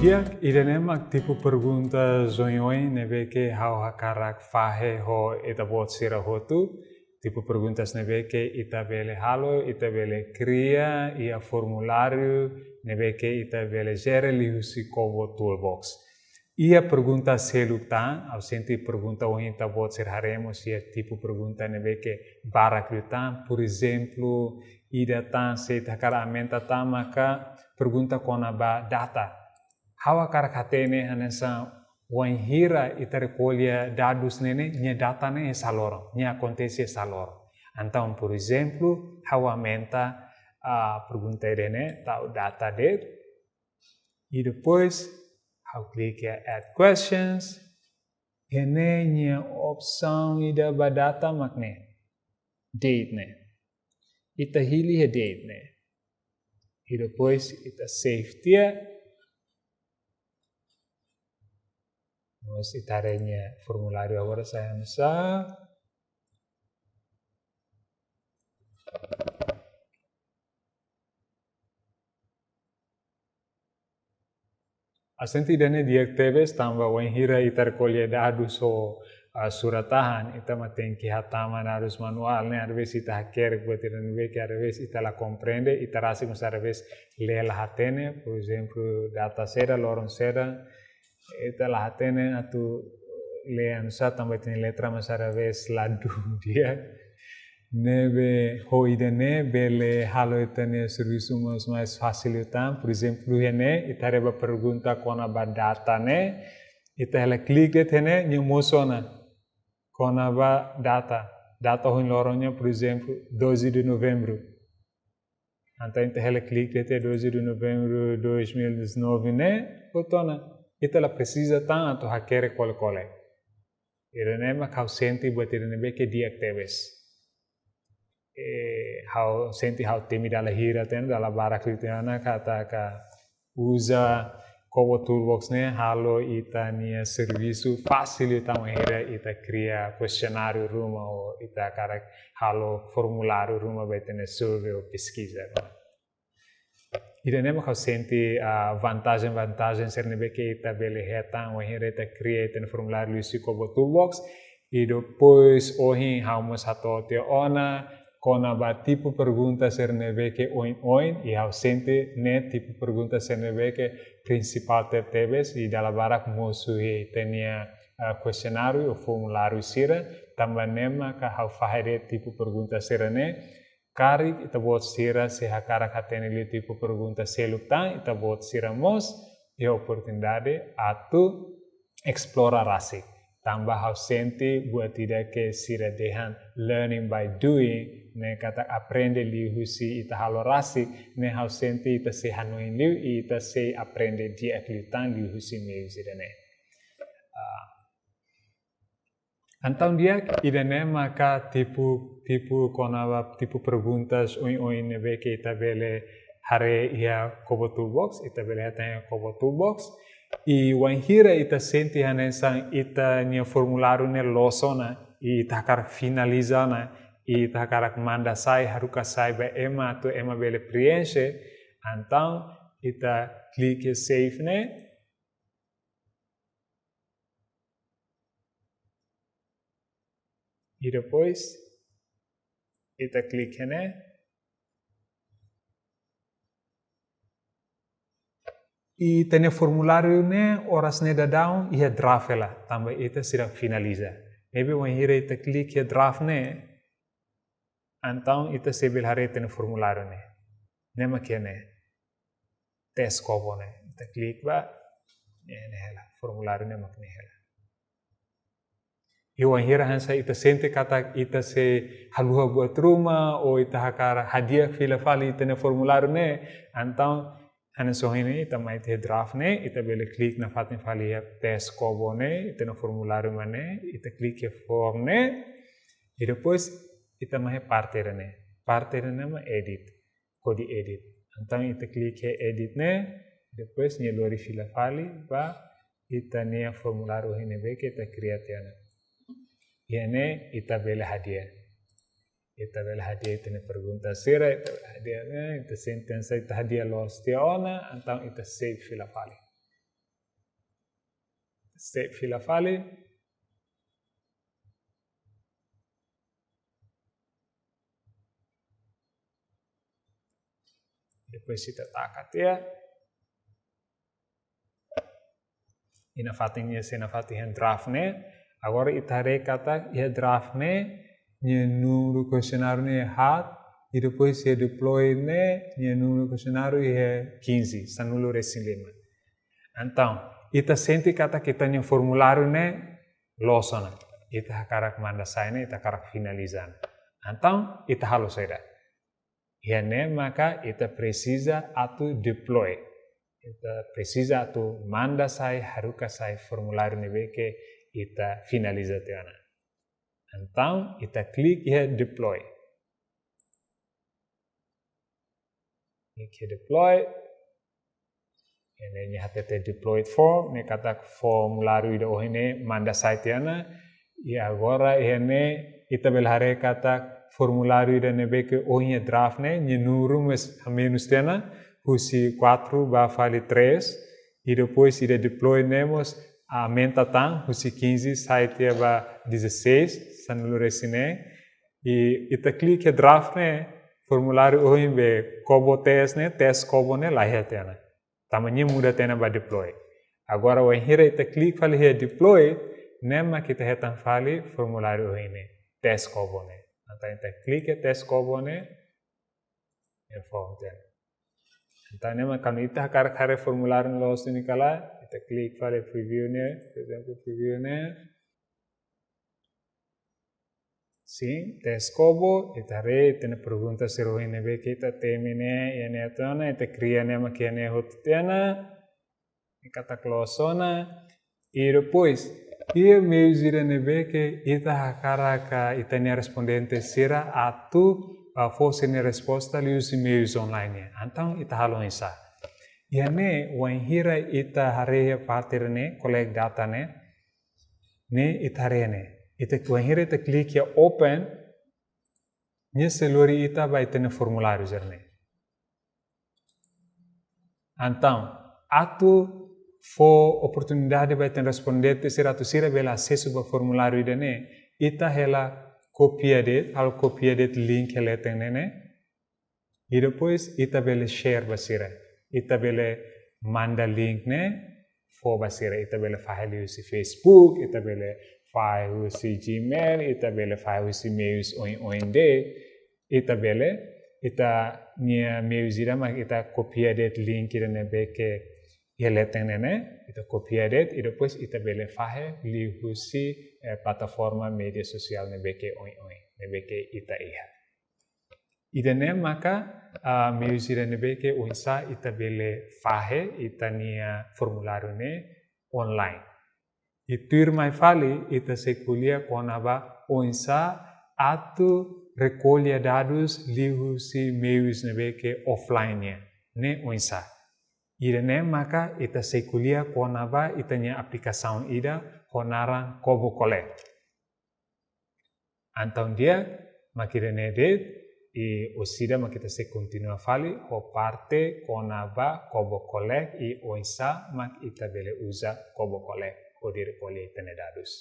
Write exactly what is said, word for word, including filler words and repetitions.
Di'ak, ida-ne'e mak tipu perguntas oioin ne'ebé ke ha'u hakarak fahe ho ita-boot sira hotu. Tipu perguntas ne'ebé ke ita bele halo, ita bele kria iha formuláriu ne'ebé ke ita bele jere liuhusi KoBo Toolbox. Iha pergunta seluk tan, ha'u sente pergunta ohin ita-boot sira haree mós iha tipu pergunta ne'ebé ke barak liután, por ezemplu, ida tan se ita hakarak aumenta tan maka pergunta kona-ba data. Ha'u hakarak hatene hanesan wainhira ita rekolla dadus ne'e ne'e, nia data ne'e iha sá loron, nia akontese iha sá loron. Entaun, por ezemplu, ha'u aumenta, ah, pergunta ida-ne'e, tau data de'it. I depois, ha'u klik iha Add Questions. Iha ne'e nia opsaun ida ba data mak ne'e. Date ne'e. Ita hili iha date ne'e. I depois ita save tiha. Mós ita haree nia formuláriu agora sai hanesan. Ha'u sente ida-ne'e di'ak tebes tanba wainhira ita rekolla dadus ho, ah, surat tahan, ita mak tenke hatama dadus manuál ne'e, às vezes ita hakerek buat ida ne'ebé ke às vezes ita la komprende, ita rasik mós às vezes lee la hatene, por ezemplu, data saida, loron saida, ita la hatene atu lee hanesan tanba ita-nia letra mós às vezes ladún di'ak. Ne'ebé ho ida-ne'e bele halo ita-nia servisu mós mais fásil liután. Por ezemplu, iha ne'e, ita haree ba pergunta kona-ba data ne'e, ita hela klik de'it iha ne'e, nia mosu ona kona-ba data. Data ohin loron nian, por ezemplu, doze de novembro. Entaun ita hela klik de'it iha doze de novembro dois mil e dezenove ne'e, hotu ona. Ita la presiza tan atu hakerek kole-kole. Ida-ne'e mak ha'u sente buat ida ne'ebé ke di'ak tebes. Eh, ha'u sente ha'u temi dala hira tiha ona, dala barak liu tiha ona katak uza KoBo Toolbox ne'e halo ita-nia servisu fásil liután wainhira ita kria kuestionáriu ruma ou ita hakarak halo formuláriu ruma ba ita-nia survey ou peskiza. Ida-ne'e mak ha'u sente, ah, vantajen-vantajen sira ne'ebé ke ita bele hetan wainhira ita kria ita-nia formuláriu liuhusi KoBo Toolbox. I depois ohin ha'u mós hato'o tiha ona kona-ba tipu pergunta sira ne'ebé ke oin-oin, i ha'u sente ne'e tipu pergunta sira ne'ebé ke prinsipál tebetebes, i dala barak mosu iha ita-nia, ah, kuestionáriu ou formuláriu sira, tanba ne'e maka ha'u fahe de'it tipu pergunta sira-ne'e. Karik ita-boot sira sei hakarak hatene liu tipu pergunta seluk tan, ita-boot sira mós iha oportunidade atu esplora rasik. Tanba ha'u sente buat ida ke sira dehan learning by doing, ne'e katak aprende liuhusi ita halo rasik, ne'e ha'u sente ita sei hanoin liu, ita sei aprende di'ak liután liuhusi meius ida-ne'e. Ah, entaun di'ak, ida-ne'e maka tipu, tipu kona-ba, tipu perguntas oin-oin ne'ebé ke ita bele haree iha KoBo Toolbox, ita bele hetan iha KoBo Toolbox. I wainhira ita sente hanesan ita-nia formuláriu ne'e loos ona, i ita hakarak finaliza ona, i ita hakarak manda sai, haruka sai ba ema atu ema bele preenxe, entaun ita klik iha save ne'e. I depois, ita klik iha ne'e. I ita-nia formuláriu ne'e, oras ne'e daudaun iha draft hela, tanba ita seidauk finaliza. Ne'ebé wainhira ita klik iha draft ne'e, entaun ita sei bele haree ita-nia formuláriu ne'e. Ne'e mak iha ne'e. Test KoBo ne'e. Ita klik ba, ne'e, ne'e hela. Formuláriu ne'e mak ne'e hela. I wainhira hanesan ita sente katak ita sei haluha buat ruma, ou ita hakarak hadi'a fila fali ita-nia formuláriu ne'e, entaun hanesan ohin ne'e ita mai iha draft ne'e, ita bele klik nafatin fali iha test KoBo ne'e, ita-nia formuláriu mak ne'e, ita klik iha form ne'e, i depois ita mai iha parte ida-ne'e. Parte ida-ne'e mak edit. Hodi edit. Entaun ita klik iha edit ne'e, depois nia lori fila fali ba ita-nia formuláriu ohin ne'ebé ke ita kria tiha ona. Iha ne'e ita bele hadi'a. Ita bele hadi'a ita-nia pergunta sira, ita bele hadi'a ne'e, ita sente hanesan ita hadi'a loos tiha ona, entaun ita save fila fali. Step fila fali. Depois ita taka tiha. Iha fatin ne'e, sei iha fatin draft ne'e. Agora ita haree katak iha draft ne'e, nia númeru questionário ne'e haat, i depois iha deploy ne'e, nia númeru questionário iha quinze, sanulu-resin-lima. Entaun, ita sente katak ita-nia formuláriu ne'e loos ona. Ita hakarak manda sai ona, ita hakarak finaliza ona. Entaun, ita halo saida? Iha ne'e maka ita presiza atu deploy. Ita presiza atu manda sai, haruka sai formuláriu ne'ebé ke ita finaliza tiha ona. Entaun, ita klik iha deploy. Klik iha deploy. Iha ne'e nia hatete deployed form, ne'e katak formuláriu ida ohin ne'e manda sai tiha ona. I agora iha ne'e ita bele haree katak formuláriu ida ne'ebé ke ohin iha draft ne'e, nia númeru mós hamenus tiha ona, husi quatro ba fali três, i depois ida deploy ne'e mós aumenta tan, husi quinze sai tiha ba dezasseis, sanulu-resin-neen. I ita klik iha draft ne'e, formuláriu ohin be Kobo test ne'e, test Kobo ne'e la iha tiha ona. Tanba nia muda tiha ona ba deploy. Agora wainhira ita klik fali iha deploy, ne'e mak ita hetan fali formuláriu ohin ne'e, test Kobo ne'e. Entaun ita klik iha test Kobo ne'e, iha form tiha ona. Entaun ne'e mak kuandu ita hakarak haree formuláriu loos duni ka lae, ita klik fali preview ne'e, por ezemplu preview ne'e. Sin, test Kobo, ita haree, ita-nia pergunta sira ohin ne'ebé ke ita temi ne'e, iha ne'e tiha ona, ita kria ne'e mak iha ne'e hotu tiha ona, i katak loos ona, i depois, iha meius ida ne'ebé ke ita hakarak ita-nia respondente sira atu, ah, fó sira-nia resposta liuhusi meius online nian. Entaun ita halo oinsá? Iha ne'e, wainhira ita haree iha parte ne'e, collect data ne'e, ne'e ita haree ne'e. Ita, wainhira ita klik iha open, nia sei lori ita ba ita-nia formuláriu sira ne'e. Entaun, atu fó oportunidade ba ita-nia respondente sira atu sira bele asesu ba formuláriu ida ne'e, ita hela kopia de'it, halo kopia de'it link iha leten ne'e ne'e. I depois ita bele share ba sira. Ita bele manda link ne'e fó ba sira. Ita bele fahe liuhusi Facebook, ita bele fahe husi Gmail, ita bele fahe husi meius oin-oin de'it, ita bele, ita-nia meius ida mak ita kopia de'it link ida ne'ebé ke iha leten ne'e ne'e, ita kopia de'it, i depois ita bele fahe liuhusi, eh, plataforma média sosiál ne'ebé ke oin-oin, ne'ebé ke ita iha. Ida ne'e maka, ah, meius ida ne'ebé ke oinsá ita bele fahe ita-nia formuláriu ne'e online. I tuirmai fali ita sei ko'alia kona-ba oinsá atu rekolla dadus liuhusi meius ne'ebé ke offline nian, ne'e oinsá. Ida ne'e maka ita sei ko'alia kona-ba ita-nia aplikasaun ida ho naran Kobo Collect. Entaun di'ak, mak ida ne'e de'it, i orsida mak ita sei kontinua fali ho parte kona-ba Kobo Collect i oinsá mak ita bele uza Kobo Collect hodi rekolla ita-nia dadus.